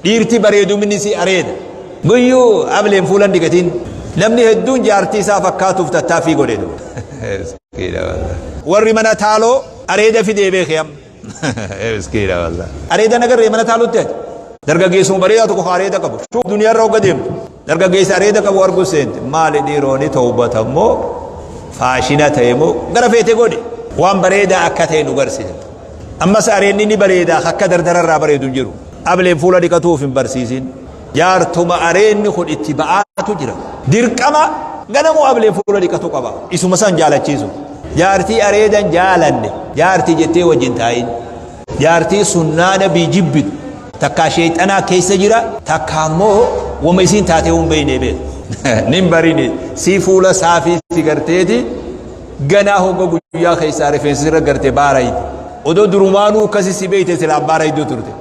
Dhiirti bareeduminni isii areeda. Guyyuu ableen fuula hin dhiqatin. Namni hedduun jaartii isaa fakkaatuuf tattaaffii godhe. Warri mana taaloo areeda fidee beeke amma. Miskiina wallah. Areeda nagarree mana taalutti ati. Dargaggeessuma bareedaa tokko ka areeda qabu. Shuu duniyaarra hogga deemtu. Dargaggeessa areeda qabu arguu seente. Maali dhiirooni tawbata immoo faashina ta'e moo gara feete godhi. Waan bareedaa akka ta'e nu garsiisa. Ammas areenni ni bareedaa akka dardararraa bareedu hin jiru. Ableen fuula dhiqatuuf hin barsiisin. Jaartuma areenni kun itti ba'aatu jira. Dirqama ganamuu ableen fuula dhiqatu qaba. Isuma san jaalachiisu. Jaartii areedan jaalanne jaartii jettee wajjin taa'in. Jaartii sunnaa nabii jibbitu takkaa sheexanaa keessa jira takkaa immoo wama isiin taatee hin beekne beeku. Nin barini sii fuula saafii si garteeti ganaa hogga guyyaa keessaa rifeensi irra garte baarayte. Odoo durumaanuu akkasi si beekte silaa baarayduu turte.